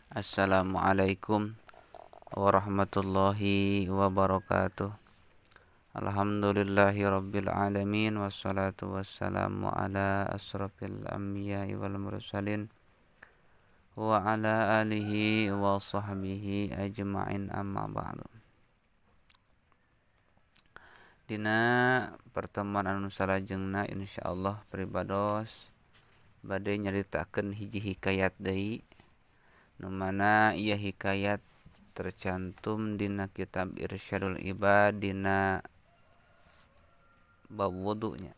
Assalamualaikum warahmatullahi wabarakatuh. Alhamdulillahi rabbil alamin, wassalatu wassalamu ala asrafil anbiya'i wal mursalin wa ala alihi wa sahbihi ajma'in, amma ba'du. Dina pertemuan anu salajengna insyaallah pribados bade nyaritakeun hiji hikayat deui, nu mana ieu hikayat tercantum dina kitab Irsyadul Ibad dina bab wudunya.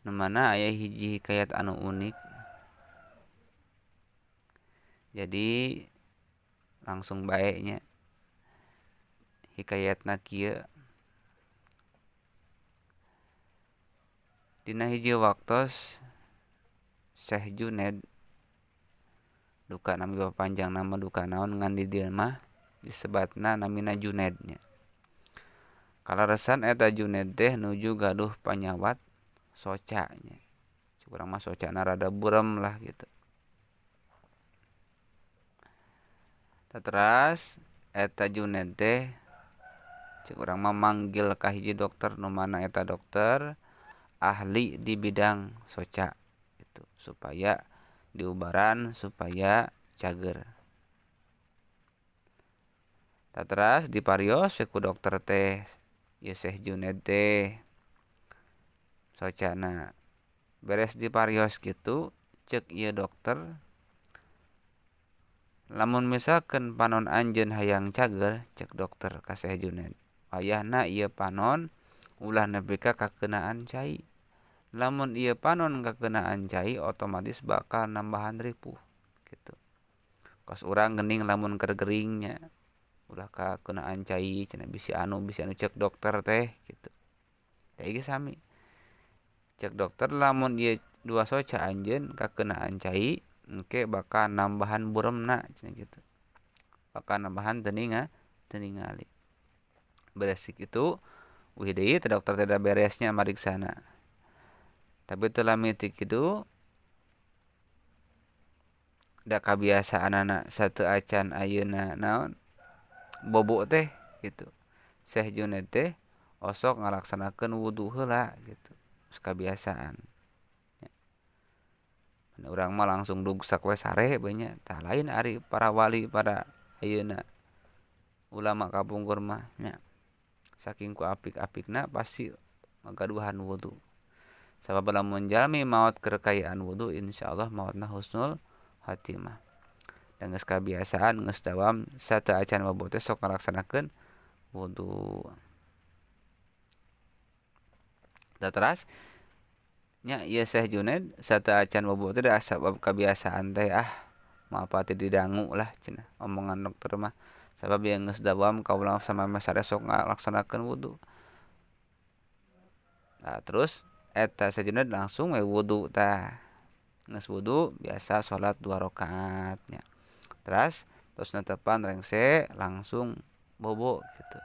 Nu mana aya hiji hikayat anu unik. Jadi langsung bae nya hikayatna kieu. Dina hiji waktos Syekh Juned, duka nami panjang nama duka naon ngan di dieu mah disebatna namina Juned nya. Kalaresan eta Juned teh nuju gaduh panyawat soca nya. Urang mah socana rada burem lah gitu. Teras eta Juned teh cek urang mah manggil ka hiji dokter, nu mana eta dokter ahli di bidang soca gitu, supaya diubaran supaya cager. Teras diparios ku dokter teh ieu Syekh Juned teh socana. Beres diparios kitu cek ieu dokter, lamun misalkeun panon anjeun hayang cager, cek dokter ka Syekh Juned, wayahna ieu panon ulah nepi ka kakeunaan cai. Lamun ieu panon kakeunaan cai otomatis bakal nambahan ripuh gitu. Kos urang geuning lamun keur gering nya ulah kakeunaan cai cenah bisi anu cek dokter teh gitu. Teh ge sami. Cek dokter lamun ieu dua soca anjeun kakeunaan cai engke bakal nambahan buremna cenah gitu. Bakal nambahan teu ningali. Beres kitu wih deui teh dokter teh da beresnya mariksana. Tapi teu lami ti kitu da kabiasaanana sateu acan ayeuna naon bobo teh gitu. Syekh Juned teh osok ngalaksanakeun wudu heula gitu. Geus kabiasaan. Urang mah langsung dugsak we sare we nya. Tah lain ari para wali para ayeuna ulama kapungkur mah nya. Saking ku apik-apikna pasti ngagaduhan wudu. Sabab lamun jalmi maot keur kaayaan wudu insyaallah maotna husnul khatimah. Dan geus kabiasaan geus dawam sateu acan bobo teh sok ngalaksanakeun wudu. Da teras nya ieu Syekh Juned sateu acan bobo teh da sabab kabiasaan teh ah moal pati didangu lah cenah omongan dokter mah. Sabab ieu geus dawam kaulang samameh sare sok ngalaksanakeun wudu. Nah terus eta Syekh Juned langsung we wudu tah. Geus wudu biasa salat 2 rakaat nya. Teras terus netepan rengse langsung bobo gitu.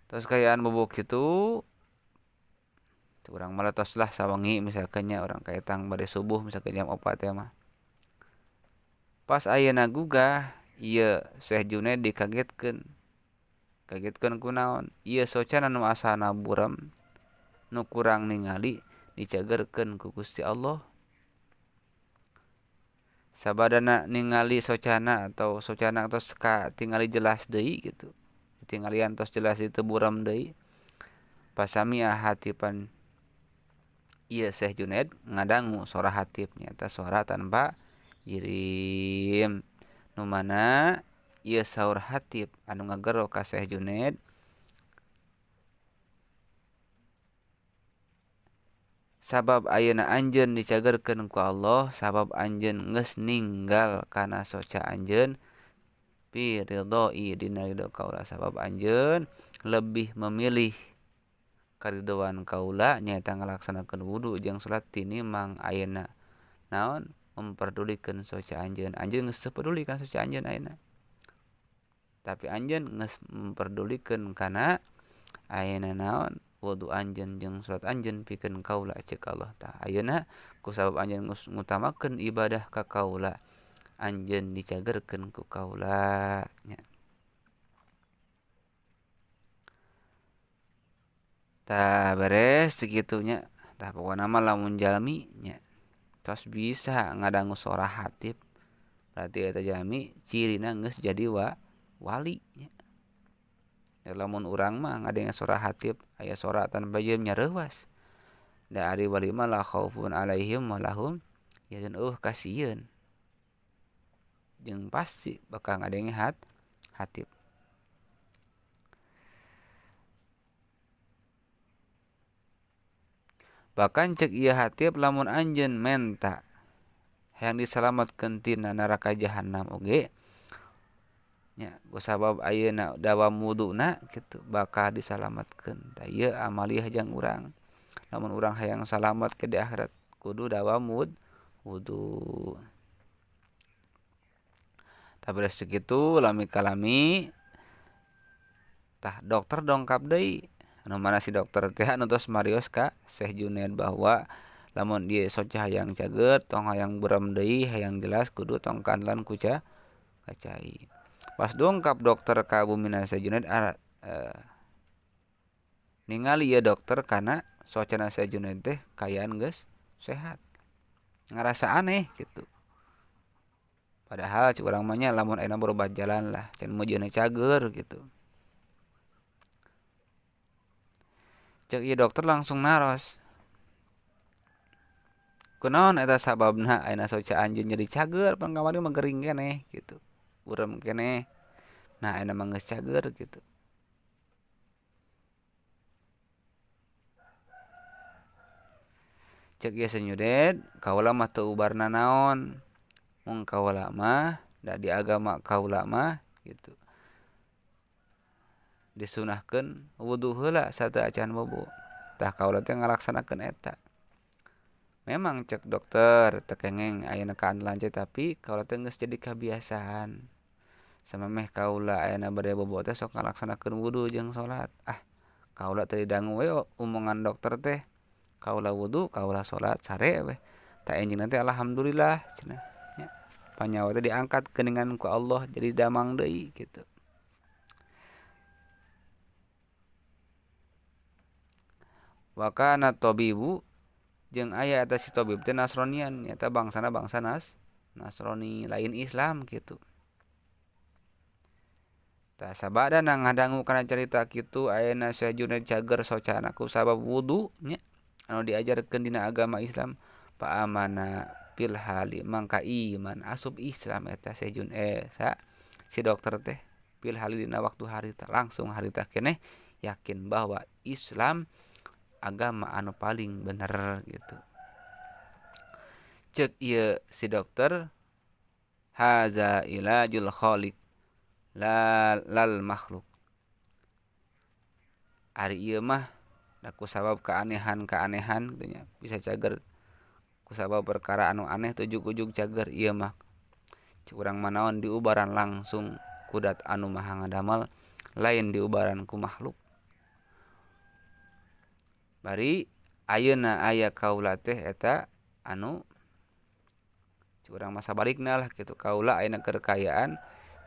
Terus kayaan bobo kitu urang mah tos lah sawengi misalkan nya urang kaetang bade subuh misalkan jam 4 teh mah. Pas ayeuna gugah ieu Syekh Juned dikagetkeun. Kagetkeun ku naon? Ieu socana nu asalna burem nu kurang ningali dicagerkeun ku Gusti Allah. Sabadana ningali socana atau socana tos katingali jelas deui gitu. Tinggalian tos jelas itu buram deui. Pasamia hatipan ieu Syekh Juned ngadangu suara hatip nyata suara tanpa jirim. Nu mana ieu saur hatip anu ngagero ka Syekh Juned, sabab ayeuna anjeun dicagerkeun ku Allah, sabab anjeun geus ninggal kana soca anjeun fi ridhoi dina ridho kaula, sabab anjeun lebih memilih karidoan kaula nyaeta ngalaksanakeun wudu jeung salat tinimbang ayeuna naon memperdulikeun soca anjeun. Anjeun geus teu peduli kana soca anjeun ayeuna, tapi anjeun geus memperdulikeun kana ayeuna naon Wudu anjeun jeung salat anjeun pikeun kaula ceuk Allah. Tah ayeuna ku sabab anjeun ngutamakeun ibadah ka kaula anjeun dicagerkeun ku kaula nya. Tah beres sakitu nya. Tah pokona mah lamun jalmi nya tos bisa ngadangu sora hatib berarti eta jalmi cirina geus jadi wali nya. Ya lamun urang mah ngadenge sora hatib aya sora tanpa jeung nyareuwas. Da ari wali mah la khaufun alaihim wa lahum yahzanun, eueuh kasieun. Jeung pasti bakal ngadenge hatib. Bahkan cek ieu hatib lamun anjeun menta hayang disalametkeun tina neraka jahanam oge nya kusabab ayeuna dawam wuduna kitu bakal disalametkeun. Tah ieu amaliah jang urang. Lamun urang hayang salamet ke di akhirat kudu dawam wudu. Tah beres sakitu lami kalami tah dokter dongkap deui. Anu mana si dokter teh anu tos marios ka Syekh Junaid bahwa lamun ieu soca hayang cager tong hayang burem deui hayang jelas kudu tong kandelan ku cai. Pas dongkap dokter ka bumina Syekh Junaid ningali ieu dokter kana socana Syekh Junaid teh kayaan geus sehat. Ngarasa aneh gitu. Padahal cik urang mah nya lamun ayeuna berobat jalan lah can meujeunna cager gitu. Cek ieu dokter langsung naros. Kunaon eta sababna ayeuna soca anjeun jadi cager pan kamari mah gering keneh gitu. Burem keneh. Nah ayeuna mah geus cager gitu. Cek ieu senyudet kaula mah teu ubarna naon. Mung kaula mah da di agama kaula mah gitu. Disunahkeun wudu heula sateu acan bobo. Tah kaula teh ngalaksanakeun eta. Memang cek dokter teu kengeng ayeuna kaandalan cai tapi kaula teh geus jadi kabiasaan. Samemeh kaula ayeuna bade bobo teh sok ngalaksanakeun wudu jeung salat. Ah, kaula teu didangu we omongan dokter teh. Kaula wudu, kaula salat sare we. Tah enjingna teh alhamdulillah cenah nya. Panyawa teh diangkat geuningan ku Allah jadi damang deui kitu. Wa kana tabibu jeung aya eta si tabib teh Nasranian nyata bangsana bangsa Nasrani lain Islam kitu. Tah sabadana ngadangu kana carita kitu ayeuna Syekh Junaid cager socana ku sabab wudu nya anu diajarkeun dina agama Islam fa amana fil hali mangka iman asup Islam eta Syekh Junaid si dokter teh fil hali dina waktu harita langsung harita keneh yakin bahwa Islam agama anu paling bener gitu. Cek ieu si dokter haza ilajul khaliq la lal makhluk. Ari ieu mah da kusabab keanehan-keanehan gitu nya bisa cager kusabab perkara anu aneh ujug-ujug cager ieu mah. Cek urang mah naon diubaran langsung kudat anu maha ngadamel lain diubaran ku makhluk. Bari ayeuna aya kaula teh eta anu cik urang mah sabalikna lah kitu kaula ayeuna keur kaayaan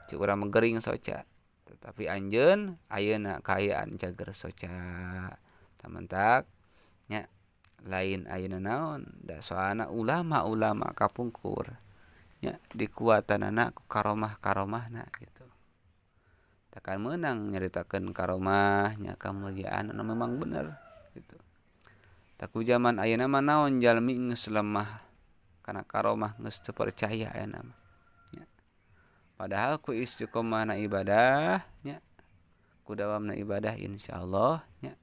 cik urang mah gering soca tetapi anjeun ayeuna kaayaan cager soca tamentak nya lain ayeuna naon da soalna ulama-ulama kapungkur nya dikuatanana ku karomah-karomahna gitu. Takkan meunang nyaritakeun karomah nya kamuliaan anu memang bener gitu. Taku zaman ayeuna mah naon jalmi geus lemah kana karomah geus teu percaya ayeuna mah nya. Padahal ku istiqomahna ibadah nya, ku dawamna ibadah insyaallah nya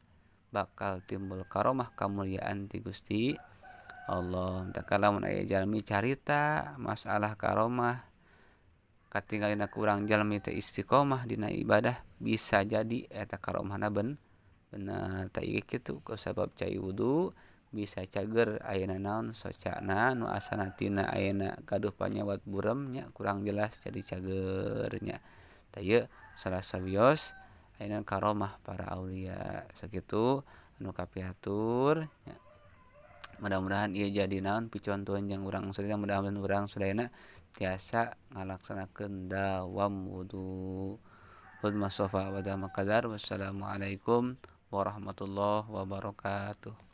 bakal timbul karomah kamuliaan ti Gusti Allah. Tah lamun aya jalmi carita masalah karomah katinggalina kurang jalmi teh istiqomah dina ibadah bisa jadi eta karomahna bener. Tah ieu kitu ku sabab cai wudu bisa cager ayeuna naon socana nu asana tina ayeuna gaduh panyawat burem nya kurang jelas jadi cager nya. Tah ieu salah sawios ayeuna karomah para aulia. Sakitu Anu kapihatur nya. Mudah-mudahan ieu jadi naon picontohan jeung urang sadayana, mudah-mudahan urang sadayana tiasa ngalaksanakeun dawam wudu. Wassalamualaikum warahmatullahi wabarakatuh.